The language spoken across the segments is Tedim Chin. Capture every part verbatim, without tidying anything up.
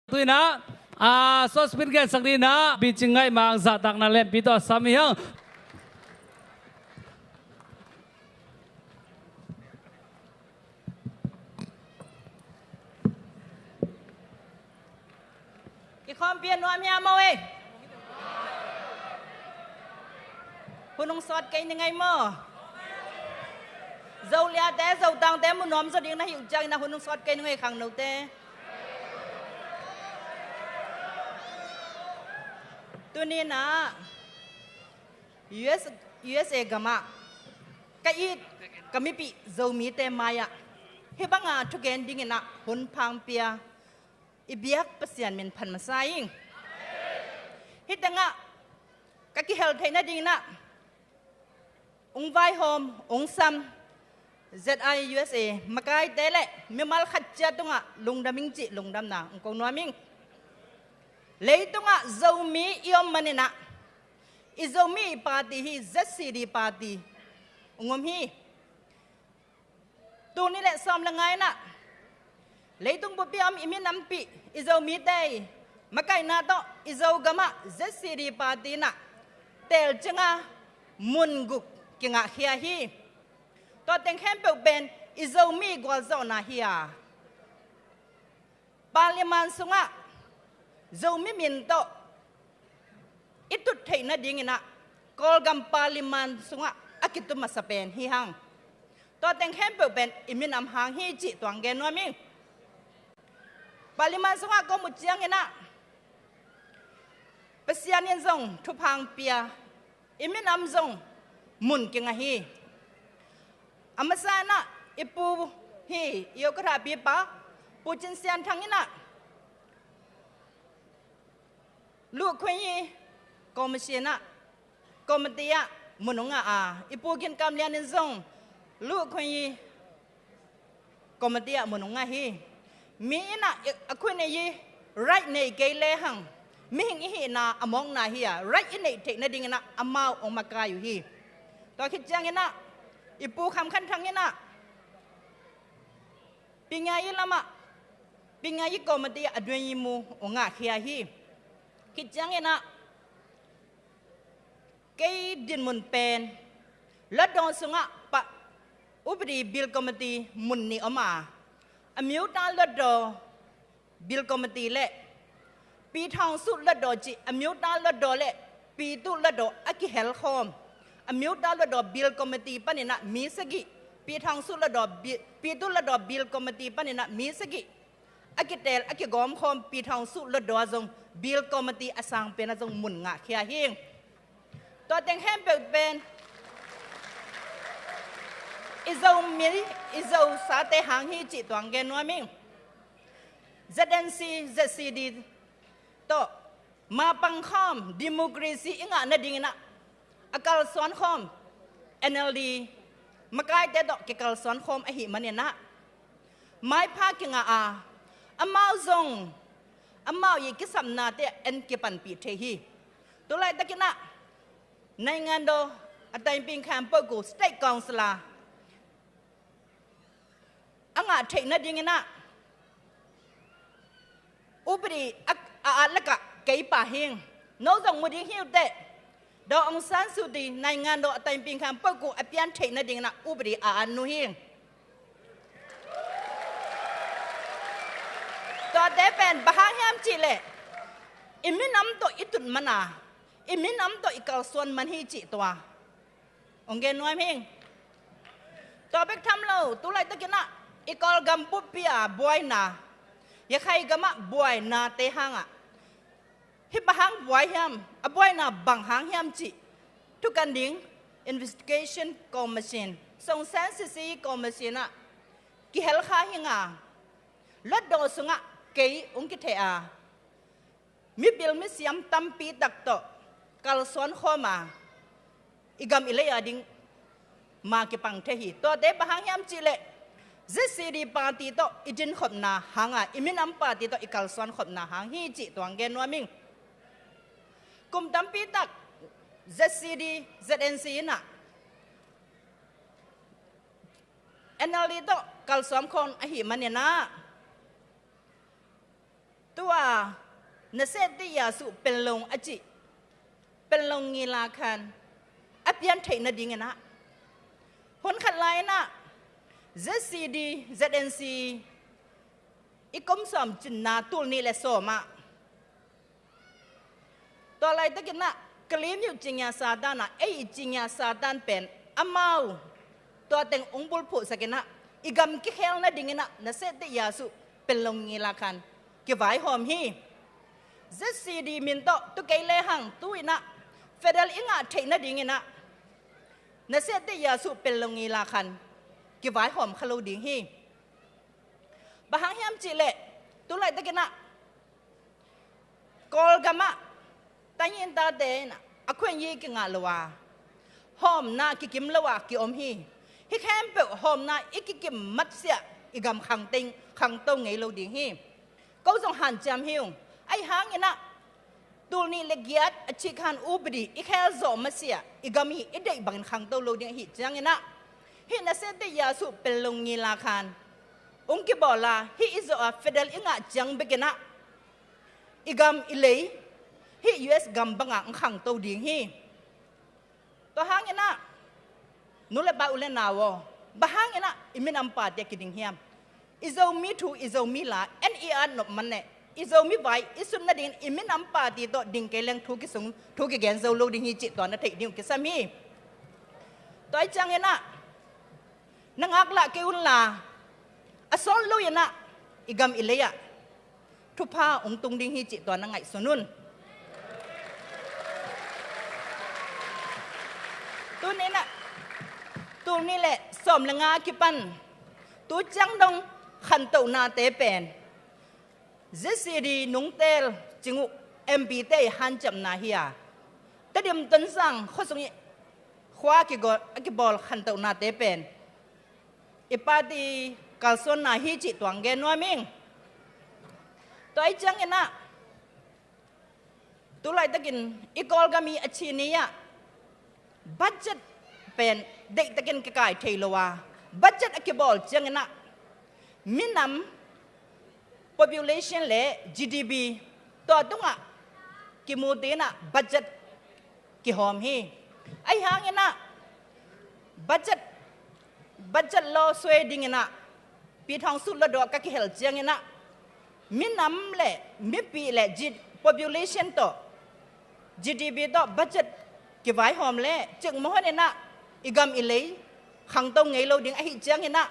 Tu-in ah, a, sawt spin gensak dingin ah, Pi Cing Ngaih Mang zahtakna lianpi tawh a sam hi hang. Kikhawmpih a nuam hiam, aw ei? Hun hong sawt kei ning ei maw? Zoliate, Zotangte mu nuam zaw ding na hih uh ciangin ah hun hong sawt kei ning ei, khangnote. Tuni-in ah U S, U S A gamah ka it ka mipih Zomite mai-ah hih banga thugen dingin ah hun pha hong pia i biak Pasian min phat masa ing. Hih tengah ka kihel theih nadingin ah hong vaihawm, hong sam Z I U S A makaite le mimal khat ciat tungah lungdam ing cih lungdamna hong ko nuam ing. Leitungah Zomi i om manin ah i Zomi party hi, Z C D party hong om hi. Tul nih le sawm le nga-in ah leitung buppi a om i minampih i Zomite i makaihna tawh i Zogamah Z C D party in ah teelcing a mun guk kingahkhia hi. Tua teng khempeuh pen i Zomi gualzawhna hi a, Parliament sungah Zomi min tawh i tut theih nadingin ah Kawlgam Parliament sungah a kitu masa pen hi hang. Tua teng khempeuh pen i minam hang hi cih tuang gen nuam ing. Parliament sungah ka om uh ciangin ah Pasian in zong thupha hong pia, i minam zong mun kingah hi. A masa-in ah i pu hi, i ukhathapipa Pu Cin Sian Thang in ah Luh Khun Yi Commission ah, committee ah mun hong ngah a, i pu Gin Kam Lian in zong Luh Khun Yi committee ah mun hong ngah hi. Mi in ah a khun ei hi, right nei kei lehang mihing i hihna a mawkna hi a, right i neih theih nadingin ah amau hong makai uh hi. Tua khit ciangin ah i pu Kham Khan Thang in ah Pi Ngai Yi lamah, Pi Ngai Yi committee ah a duan yi mu hong ngahkhia hi. Khit ciangin ah kei dinmun pen Hluttaw sungah pa, Upadi Bill Committee mun nih om a, a အမျိုးသားလွှတ်တော် Bill Committee le ပြည်ထောင်စုလွှတ်တော် cih a အမျိုးသားလွှတ်တော် le ပြည်သူ့လွှတ်တော် a kihel khawm, အမျိုးသားလွှတ်တော် Bill Committee panin ah mi sagih, ပြည်ထောင်စုလွှတ်တော် Bill, ပြည်သူ့လွှတ်တော် Bill Committee panin ah mi sagih a kiteel, a kigawm khawm ပြည်ထောင်စုလွှတ်တော် ah zong Bill Committee a sang pen ah zong mun ngahkhia hi. Tua teng khempeuh pen i Zomi, i Zosate hang hi cih tuang gen nuam ing. Z N C, Z C D tawh mapang khawm democracy i ngah nadingin ah a kalsuan khawm N L D makaite tawh kikalsuan khawm ahih manin ah maipha kingah a, amau zong amau i kisapnate ah en kipanpih thei hi. Tulaitakin ah နိုင်ငံတော်အတိုင်ပင်ခံပုဂ္ဂိုလ် State Councillor a ngah theih nadingin ah ဥပဒေ a, a at lakah kei pah hi ing. No zong mu ding hi uh teh, Daw Aung San Suu Kyi နိုင်ငံတော်အတိုင်ပင်ခံပုဂ္ဂိုလ် a pian theih nadingin ah ဥပဒေ a at uh hi ing. Tuate pen bang hang hiam cih leh i minam tawh i tut man a, i minam tawh i kalsuan man hi cih tua hong gen nuam hi ing. Tua bek tham lo, tulaitakin ah i Kawlgam buppi a buaina, Rakhine gamah buainate hangah hih bang hang buai hiam, a buaina bang hang hiam cih thukan ding Investigation Commission, Song San Suu Kyi Commission ah kihel kha hi ing a, Hluttaw sungah kei hong kitheh a, mipil misiam tampi tak tawh kalsuan khawm a, i gam i lei a ding ma kipang thei hi. Tuate bang hang hiam cih leh Z C D party tawh i dinkhopna hang a, i minam party tawh i kalsuan khopna hang hi cih tuang gen nuam ing. Kum tampi tak Z C D, Z N C in ah N L D tawh kalsuan khawm ahih manin ah Tua Naseh Teh Yasuh Penlong a cih Penlong ngila khan a pian theih nadingin ah, hun khat lai-in ah Z C D, Z N C i kum sawm cinna tul nih le sawm ah, tua laitakin ah Kalim uh Cingya Satan ah, ei i Cingya Satan pen amau tua teng ong bulphuhsakin ah, i gam kikhel nadingin ah Naseh Teh Yasuh Penlong ngila khan kivaihawm hi. Z C D min tawh tu kei lehang tu-in ah federal i ngah theih nadingin ah Naseh Teh Yasuh Penlong ngila khan kivaihawm kha lo ding hi. Bang hang hiam cih leh, tu laitakin ah Kawlgam ah tayin tate in ah a khuenyi kingah lo a, hawmna kikim lo a kiom hi. Hih khempeuh hawmna i kikim matsia i gam khangteng khangto ngei lo ding hi. Ko zong hanciam hi ung. Ahi hangin ah tul nih le giat a cih khan upadi i khel zawh matsia i gam hi i deih bangin khangto lo ding ahih ciangin ah, hih Naseh Teh Yasuh Penlong ngila khan ong kibawl a, hih i zawh a federal i ngah ciang bekin ah i gam i lei hih U S gam banga ong khangto ding hi. Tua hangin ah nu le pa, u le nau aw, bang hangin ah i minam party ah kiding hiam? I Zomi thu, i Zomi la en i at nop man leh, i Zomi vai i sut nadingin i minam party tawh ding kei leng thu kisung, thu kigen zo lo ding hi cih tua na theih ding uh kisam hi. Tua ahih ciangin ah na ngaklah kei un la, a sawt lo-in ah i gam i lei ah thupha ong tung ding hi cih tua na ngaihsun un. Tuni-in ah tul nih le sawm le nga a kipan tu ciang dong khantohnate pen Z C D nungtel Cing Uh M P te i hanciamna hi a, Tedim Tonzang khuasung i khua a kigo-, a kibawl khantohnate pen i party kalsuanna hi cih tua ong gen nuam ing. Tua ahih ciangin ah tu laitakin i Kawlgam i a cini ah budget pen deihtakin kikai thei lo a, budget a kibawl ciangin ah minam population le G D P tua tungah kimutin ah budget kihawm hi. Ahi hangin ah budget, budget law suai dingin ah Pi Thawng Sut Hluttaw ka kihel ciangin ah minam le mipi le G-, population tawh G D P tawh budget kivaihawm leh cikmah honin ah i gam i lei khangto ngei lo ding ahih ciangin ah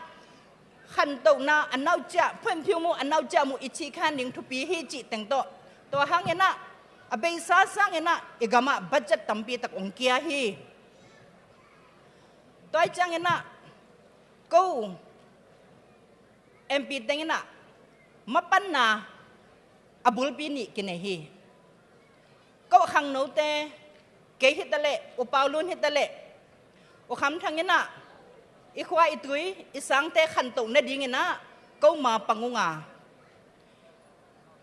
khantohna a nauciah, phuenphiu mu a nauciah mu i cih khan ding thupi hi cih teng tawh. Tua hangin ah a beisa sangin ah i gam ah budget tampi tak ong kia hi. Tua ahih ciangin ah ko M P teng in ah mapanna a bulpi nih kinei hi. Ko khangnote, kei hi ta leh, U Pau Lun hi ta leh, U Kham Thang in ah i khua i tui i sangte khantoh nadingin ah ko ma pang ung a,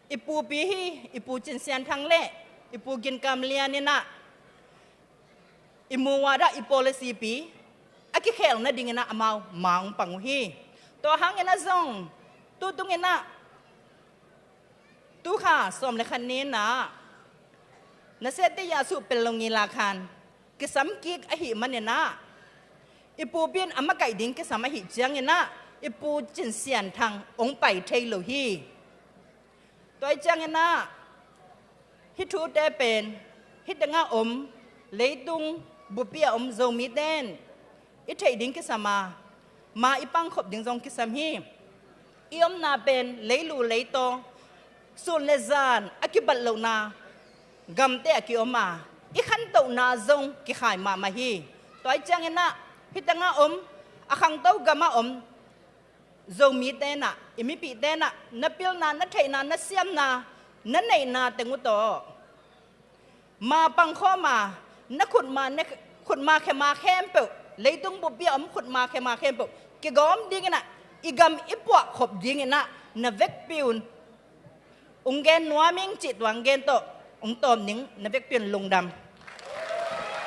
i pupi hi, i Pu Cin Sian Thang le i Pu Gin Kam Lian in ah i muh uh ah i policy pi a kikhel nadingin ah amau ma ong pang uh hi. Tua hangin ah zong tu tungin ah tu kha sawm le khat ni-in ah Naseh Teh Yasuh Penlong ngila khan kisam kik ahih manin ah i pupi in a makaih ding kisam ahih ciangin ah i Pu Cin Sian Thang ong pai thei lo hi. Tua ahih ciangin ah hih thute pen hih tengah om, leitung bup-pi a om Zomite in i theih ding kisam a, ma i pangkhop ding zong kisam hi. I omna pen leilu leitaw, sun le zan a kibat lohna gamte ah kiom a, i khantohna zong kikhai mahmah hi. Tua ahih ciangin ah hih tengah om, a khangto gamah om Zomite in ah, i mipihte in ah na pilna, na theihna, na siamna, na neihna teng uh tawh ma pangkhawm a, na khutma, na khutma khema khempeuh, leitung bup-pi a om khutma khema khempeuh kigawm dingin ah, i gam i puahkhop dingin ah na vekpi un ong gen nuam ing cih tua ong gen tawh ong tawm ning. Na vekpi un lungdam.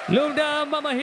Lungdam mahmah hi.